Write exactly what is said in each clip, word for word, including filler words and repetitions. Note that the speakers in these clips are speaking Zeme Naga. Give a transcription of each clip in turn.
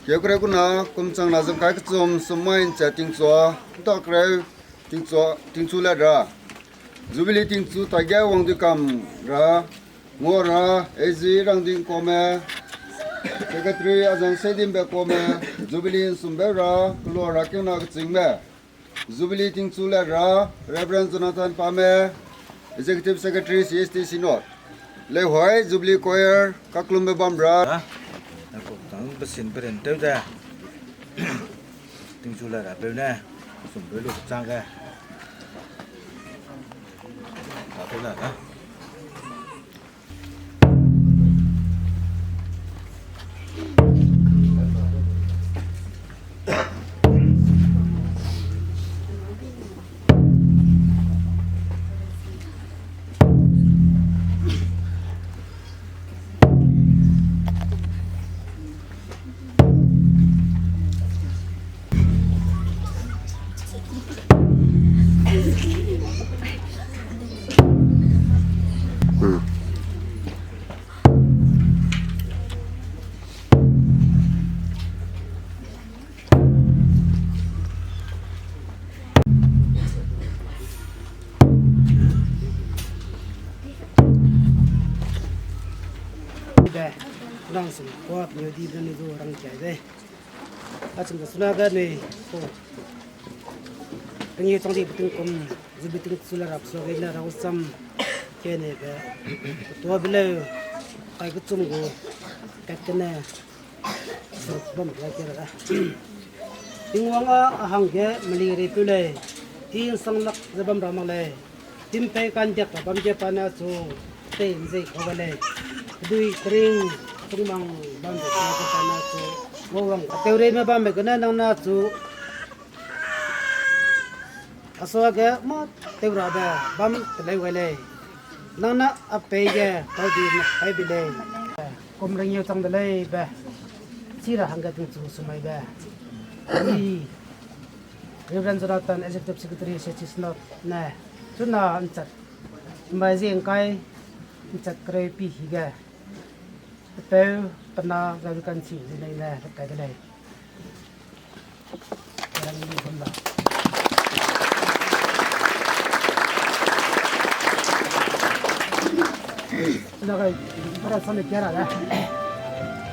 Keu kereu kuna, kum chang na zengkai kechum, sum mai ncha tingchua, nta kereu tingchua, tingchu lat ra. Jubilee tingchu taige wang dui kam ra, ngua ra, A G Rangding Kome, Secretary Azang Seidimbe Kome, Jubilee nsumbe ra, kelua ra kena kechingbe. Jubilee tingchu lat ra, Reverend Jonathan Pame, Executive Secretary, C S T Synod. Leuhai, Jubilee Choir, kaklumbe bam ra. Tang pesin perin tew ze. Tingchu lat ra peu ne, sum peu lu chang ge. Ka peu la da. Be, rang sum kuat nyau di be ni du rang kiai de. A chum da suna ga nei, ko. Rengeu chang di beting kum, zu beting sula rap so ge na rau sam ke ne be. Tua be leu, kai kechum gu, kat ke ne. Bam la ke ra. Tingwang a hangge meli ri peu lei. I nsang lak ze bam ra mak lei. Timpei kandiak ra bam ge pa na chu tei nzei kau ga lei. Dui tring tungmang bam ze pa na chu ngau wang. Teu rei me bam me gene nang na chu. Asua ge mâ tew rabe bam teleu gai lei. Nang na a pei ge tau di mak kai bi lei. Kum rengeu chang de lei be. Chi ra hangge tingchu sumai be. Ni Reverend Jonathan, Executive Secretary, C S T Synod ne. Chuna nchat. Mbai zi ngkai nchat kereu pi hi ge. Peu pena ga du kan chi zi nei ne kai de lei.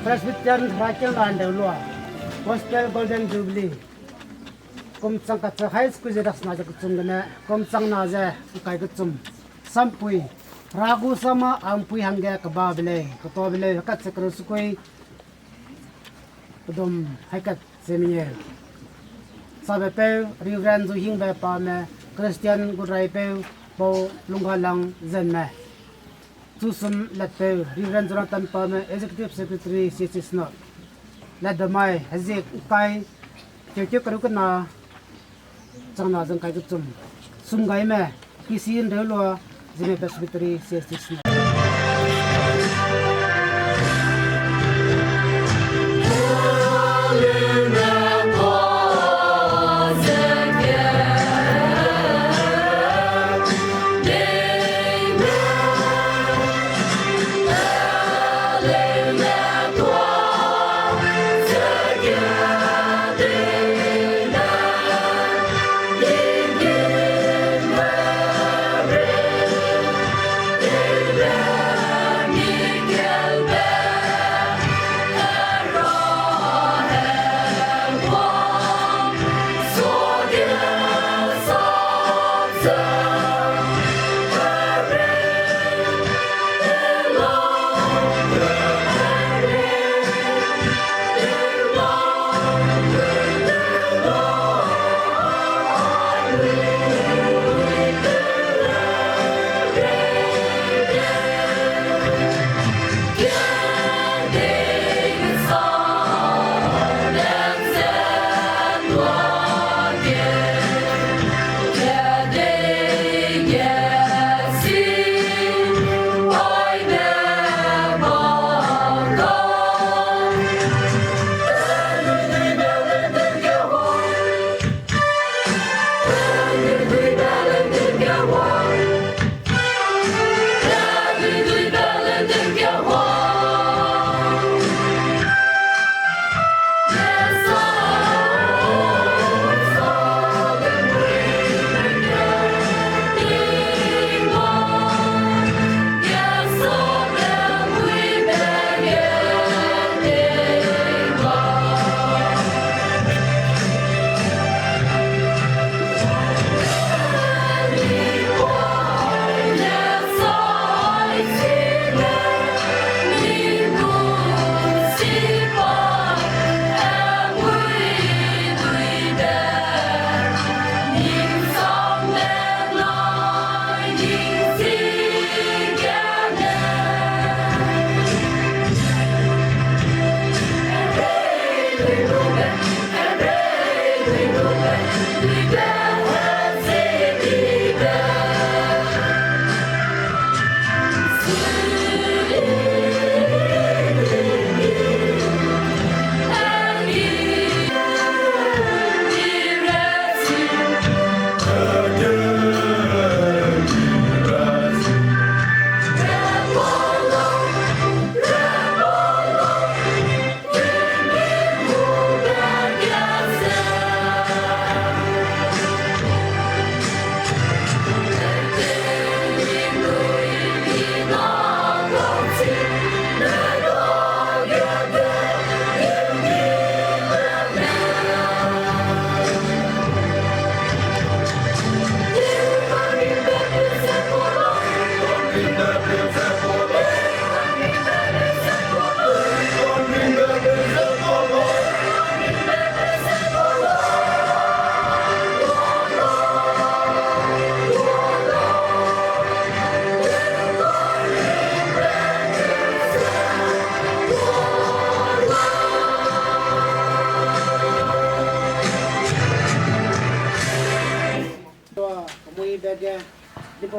Presbyterian Herakiang Landeu lua, Gospel Golden Jubilee. Kum chang kacheu hai sku ze rak sena ze kechum gene, kum chang na ze ngkai kechum. Sampui, Hera gu sama ampui hangge keba be lei, ketua be lei, kacheu kereu sukui. Pedum haikat ze mie. Sabe peu, Reverend Zuhingbe Pame, Christian gu rai peu, Pau Lunggalang Zenme. Chusum lat peu, Reverend Jonathan Pame, Executive Secretary, C S C Synod. Lat de mai, hezie kai, keu keu keru kena, chang na zengkai kechum. Sum gai me, P C Ndeuloa, Zeme Presbytery, C S C Synod.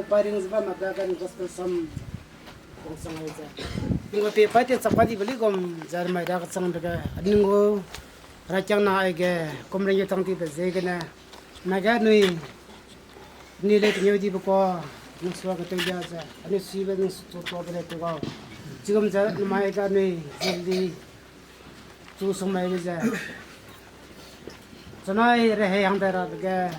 Pairing ze bam a da gan gospel sam kung sang ai ze. Ninggu pe pai te chapa di beli gum zar mai da kachang de ge. Ninggu rakiang na ai ge kum ring ye tang di be ze gene. Na ga nui, ni le tingeu di be ko, nang sua ke teu dia ze. Ani si be nang su to de le tu gau. Chigum ze nmai ga nui, ze di. Chu sung mai ge ze. Chanai rehei hang de ra de ge.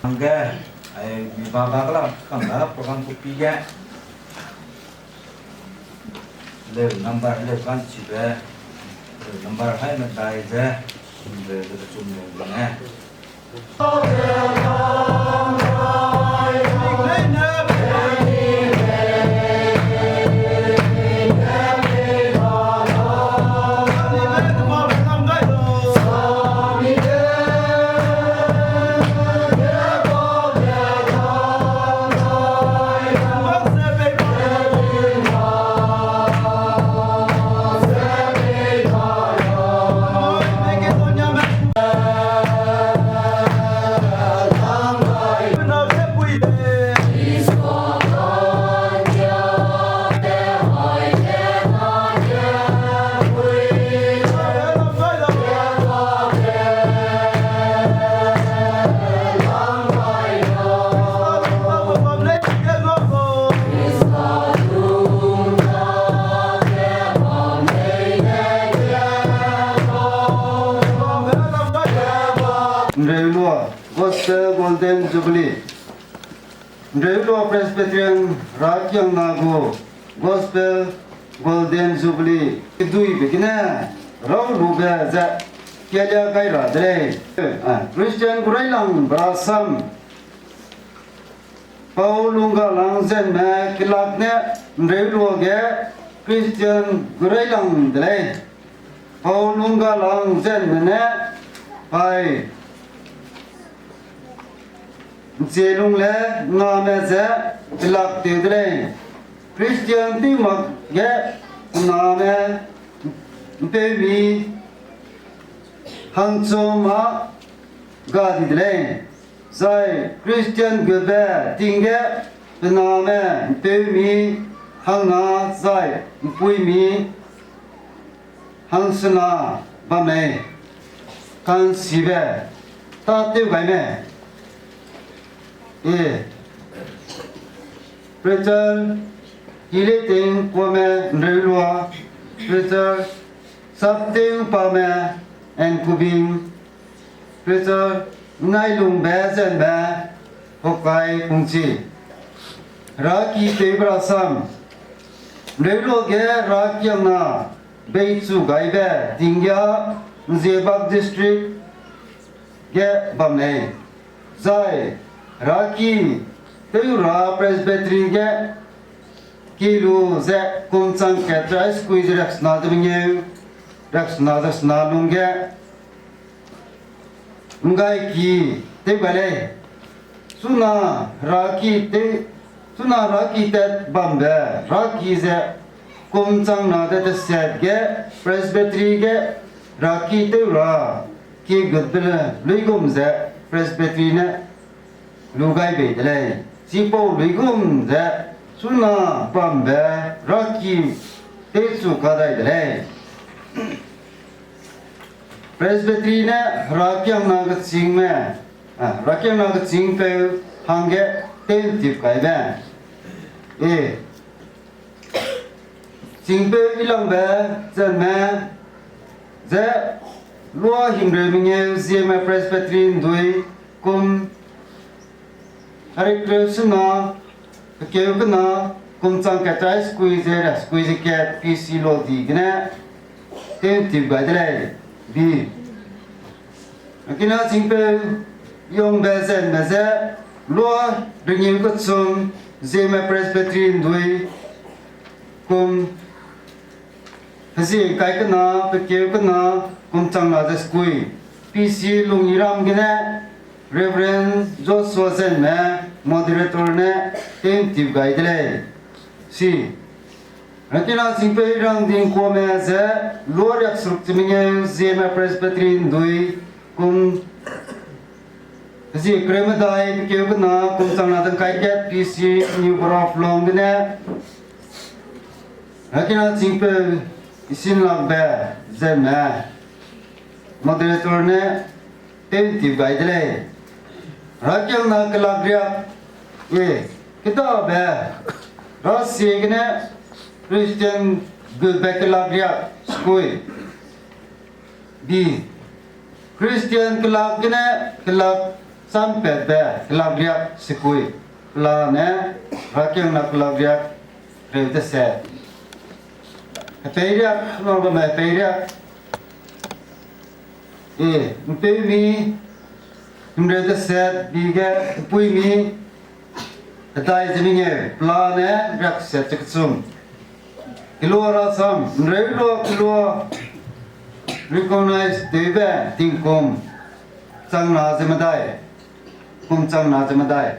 Hangge, ai, mi ba ba kala kangga program copy ge. Leu number, leu kan chibe, leu number hai medai ze, leu, leu chum leu ne. Nreulua Gospel Golden Jubilee. Nreulua Presbyterian rakiangna gu Gospel Golden Jubilee keduibe gene rau lube ze kelia gai ra de lei. Ah, Christian gu railang berasam Pau Lunggalang Zenme kelak ne Nreulua ge Christian gu railang de lei. Pau Lunggalang Zenme ne pai Nchielungle name ze kelak tew de lei. Christian tew mak ge name mpeumi hangchum a ga di de lei. Zai Christian gube ting ge pe name mpeumi hangna zai mpuimi hangsena bam lei. Ka'nchibe tâtew gai me. E, Preacher Kileting Kuame Nreulua, Preacher Sapting Pame Nkubing, Preacher Nailungbe Zenme Hokai Kungchi. Raki tewbe rasam. Nreulua ge rakiangna beichu gaibe ting ge Nzibak District ge bam lei. Zai raki tew ra Presbytery ge ki lu ze kum chang kat ra skui ze riaksena ze mengeu, riaksena ze sena lungge nggaiki tew gai lei. Chuna raki te, chuna raki tat bambe raki ze kum chang na de teset ge Presbytery ge raki tew ra ki gutbe luigum ze Presbytery ne lu gai bei de lei. Chipau luigum ze chuna bambe raki tewchu kadai de lei. Presbytery ne rakiangna kechîngme, ah, rakiangna kechîngpeu hangge tew'ntip kaibe. E, chîngpeu Ilangbe Zenme ze lua himreu mengeu Zieme Presbytery ndui kum Arikre sena, kekeu kena, kum chang kat chai sekui ze ra sekui ze kat P C lo di gene, tewtip gai de lei, bi. Akina chingpeu, yongbe zenme ze, lua, ringiu kechum, Zeme Presbytery ndui, kum, hezie kai kena, pekeu kena, kum chang na ze sekui, P C Lungiram gene, Reverend Joshua Zenme, moderator ne, tewtip gai de lei. Si. Rakina chingpeu rang ding kuame ze, lua riak seruk chimengeu Zeme Presbytery ndui, kum, hezie kereu medai, pekeu kena, kum chang na dang kai kat, P C New Borough Long gene, rakina chingpeu, isin lakbe, zenme, moderator ne, tewtip gai de lei. Rakiangna kelak riak, e, kedabe, rasie gene, Christian gube kelak riak, sekui. Bi, Christian kelak gene, kelak sampatbe, kelak riak, sekui. Pelane, rakiangna kelak riak, reu deset. Hepei riak, nang bame hepei riak. E, mpeumi, himreu deset, bi ge, mpuimi, hedai ze mengeu, pelane, riak set ze kechum. Kelua rasam, nreu lua kelua, recognize tewbe, tingkum, chang na ze medai, kum chang na ze medai.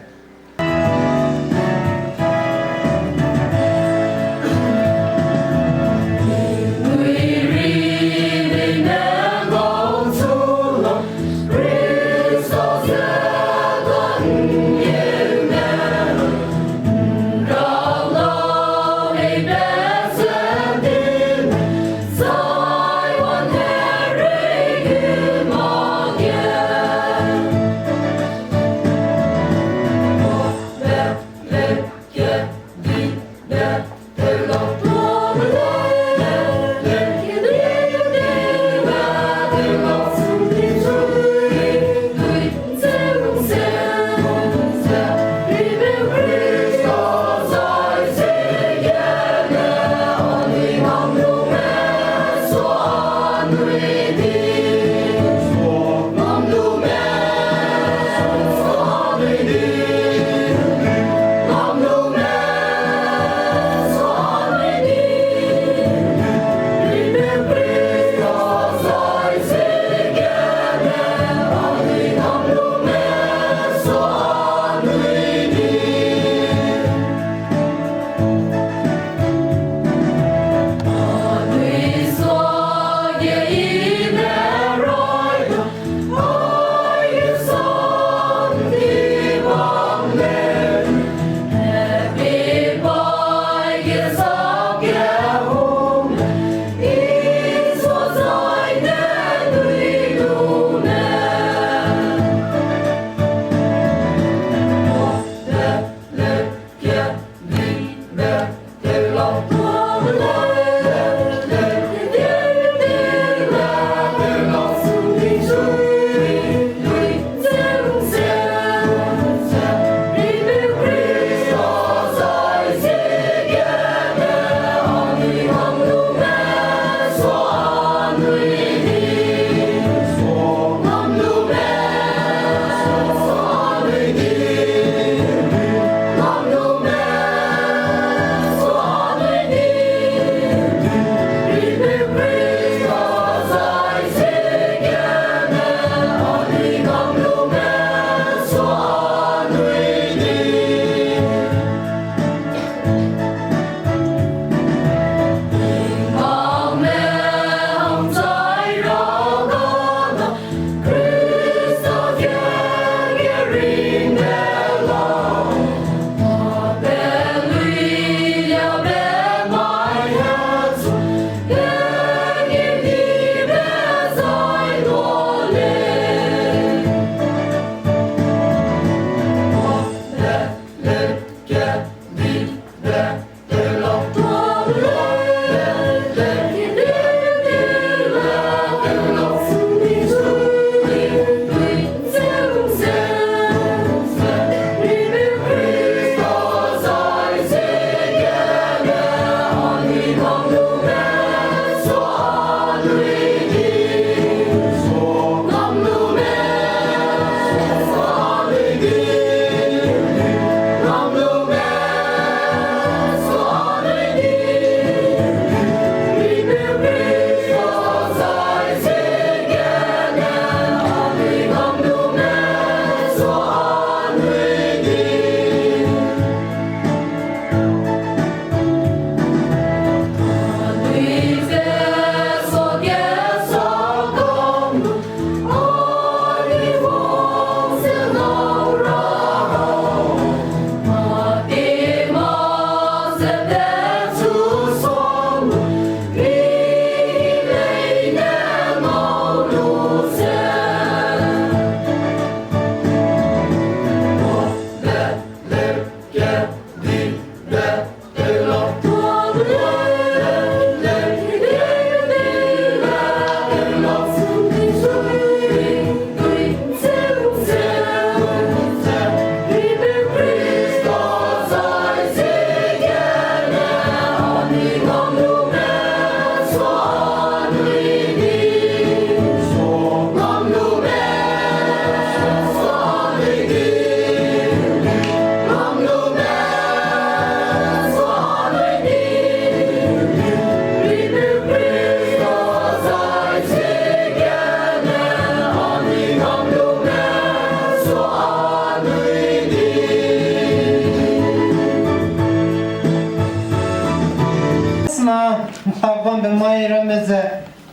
Ntak bambe mai ramme ze,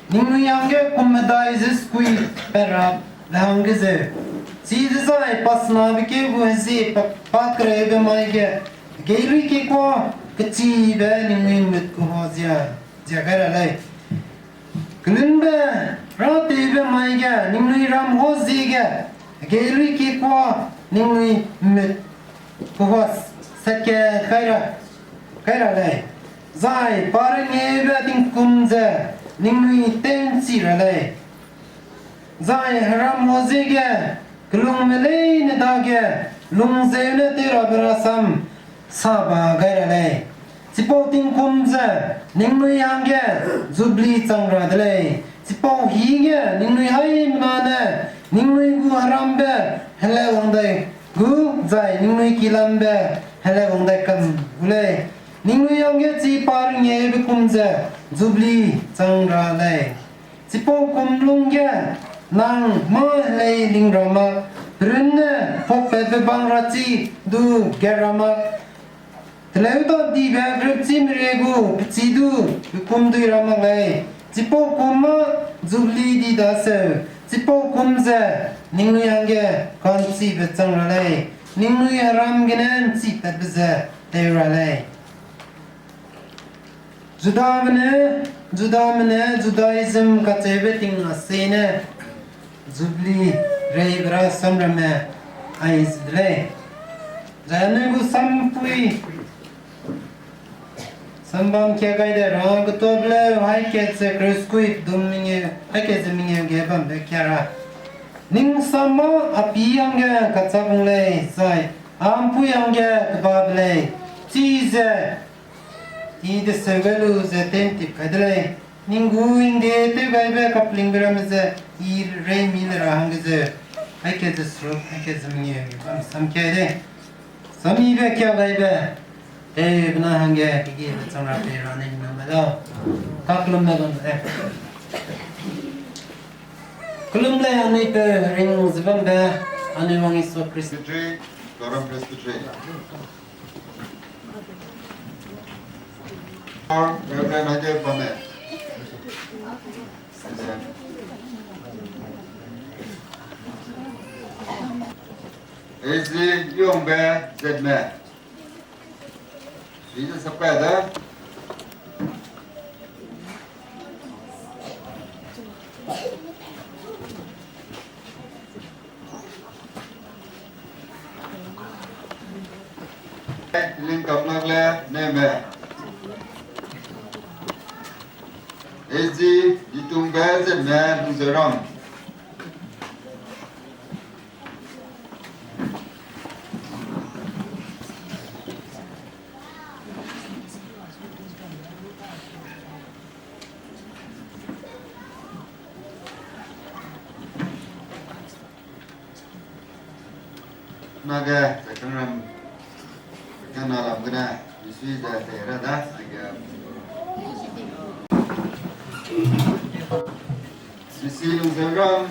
ningnui hangge kum medai ze skui pe ra le hangge zeu. Chidezai pasnabe keu gu hezie pa, pa kereube mai ge, geilui kikua kechibe ningnui mut kehua zia, zia gai ra lei. Kelunbe ratewbe mai ge ningnui ram hua ziege, geilui kikua ningnui mut kehua sat ke kai ra, kai ra lei. Zai pa rengeube tingkum ze ningnui tew'nchi ra lei. Zai heram hua ziege, kelungme leine dage, lungzeune tew rabe rasam, saba gai ra lei. Chipau tingkum ze, ningnui hangge, jubili chang ra de lei. Chipau hige, ningnui haimena ne, ningnui gu herambe, hele wang dai gu, zai ningnui kilambe, hele wang dai kam gu lei. Ningnui hangge chi pa rengeube kum ze, jubili chang ra lei. Chipau kum lungge, nang mâ helei ling ra mak, perunne pakpatbe bang ra chi du gat ra mak, teleu ta dibe grepchi merie gu pechi du pekum dui ra mak lei. Chipau kum mâ jubili di daseu, chipau kum ze ningnui hangge ka'nchibe chang ra lei, ningnui heram gene ’nchipatbe ze tew ra lei. Judame ne, Judame ne Judaism kacheube ting asene, jubili reibe rasam ramme aize de lei. Zai anui gu sampui, sambam kia gai de ra, getuabe leu, haî kat ze kereuskui dum mengeu, haî kat ze mengeu ge bambe kia ra. Ning sam mâ a pî hangge kachak bung lei, zai a ’mpui hangge kebabe lei, chize I deseu gai lu ze tew'ntip kai de lei. Ning gu hingde tew gaibe kaplingbe ramme ze I reimi le ra hangge ze, haî kat ze seruk, haî kat ze mengeu ge bam sam kia de. Samibe kia gaibe, tewbe na hangge kegiebe chang ra pei ra ne nang me lau. Kakellum ne bam de. Kellum lei anui pe ring ze bambe, anui Wang Jisu Khrista. Presbytery, Doram Presbytery. Reverend Haide Bame. Ezi Yongbe Zetme. Ezi Sapkade. Lingkapnakle Neme. Ezi Ditungbe Zetme Lungzeuram. Nage, ze kangram, kena lam gene, misui ze te ra da, aige. Misui Lungzeuram.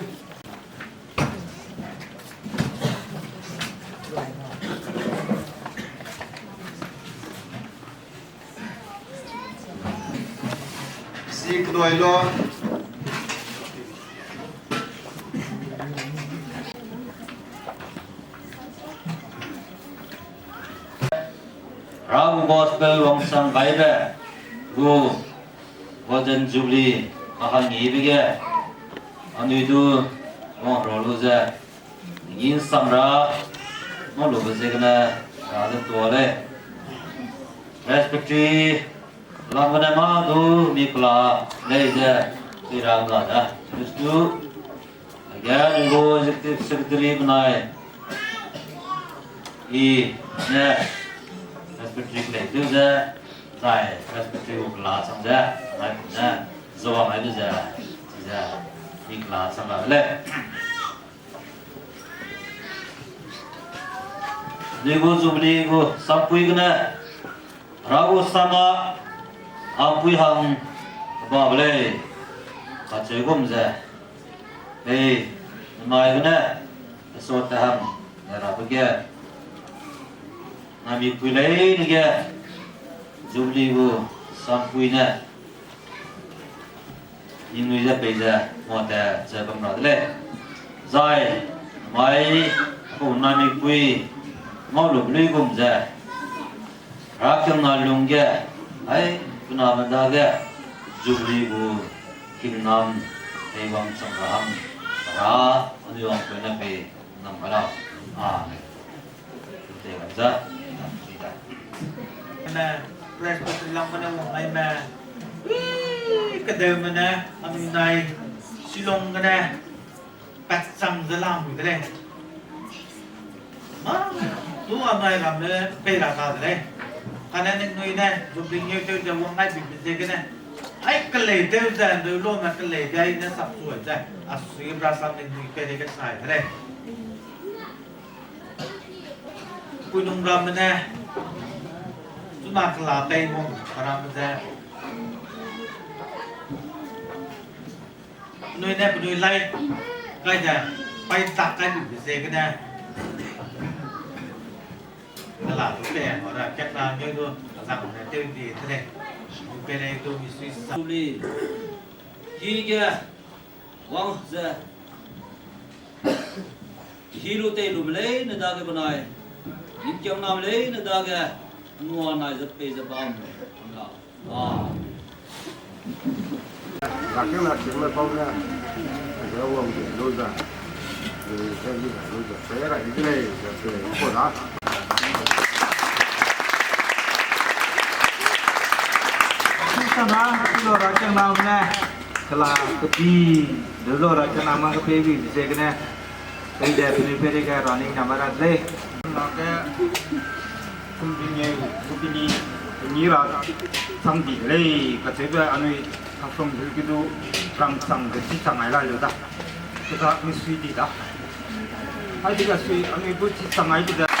Si kedoi lo. Ragu gospel wangsang gaibe gu Golden Jubilee kahanggibe ge anui du wang ra lu ze, ning sam ra, nang lube ziegene, ra ze tua lei. Presbytery, lam gene mâ du mi kela lei ze, i ra ga da. Kristu, aige anui gu executive secretary benai, i ne Presbytery kelei tew ze, zai Presbytery gu kela chang ze, nai kum ne, zewang ai lu ze, chize, mi kela chang ra de lei. Nui gu Jubilee gu sampui gene, Hera gu sam a, ampui hang kebabe lei, kacheu gum ze, hei, namai gene, pesot te hang, ne rabe ge, namipui leine ge, Jubilee gu sampui ne, ningnui ze pei ze, ngua te ze bam ra de lei. Zai, mai, apau nai mipui, ngau lu lui gum ze, Herakiangna lungge, ai, pe name dage, Jubilee gu, hingnam, teiwang chang ra hang, ra, anui wangpeu ne pei, nam ga lau. Amen. Te ga za, nam sui da. Ne, Presbytery lang ne wang ai me. Ui, kedeu me ne, anui nai, Shillong gene, pat chang ze lam de lei. Ma, tu anai ramme pei ra ta de lei. Kane ningnui ne, Jubilee ngeu tew ze wang ai bibe ziegene. Ai kelei tew ze, ndeu lo me kelei gai ne sap suai ze. A sui bra sam ningnui pei de ke sai de lei. Puinung ramme ne, chuna kela tei mong, ramme ze. Penui ne penui lai, kai ze, pai tak kai lu ziegene. Kela lu pe, ora kat na ngeu du, azang ne tew di te lei. Lu pe lei du mi sui sa. Suli, hige, wang ze, hi lu tei lu me leine dage benai, ning kiang na me leine dage, nua nai ze pei ze bam, la. Rakiangna chingme pau ne, ze wang de lu ze, ze zi lu ze, pe ra i de lei, ze pe ko da. Sana, lo Rakiangna ne, kela kedi, de lo Rakiangna ma ke pei bi ziegene, pei de penui pei de ke running na ma ra de lei. Na ke, Kum bini, kum bini, bini ra chang di de lei, kacheube anui Haflong Hills ge du rang chang de chi chang ai la leu da. Keda mi sui di da. Ai di ga sui anui gu chi chang ai de.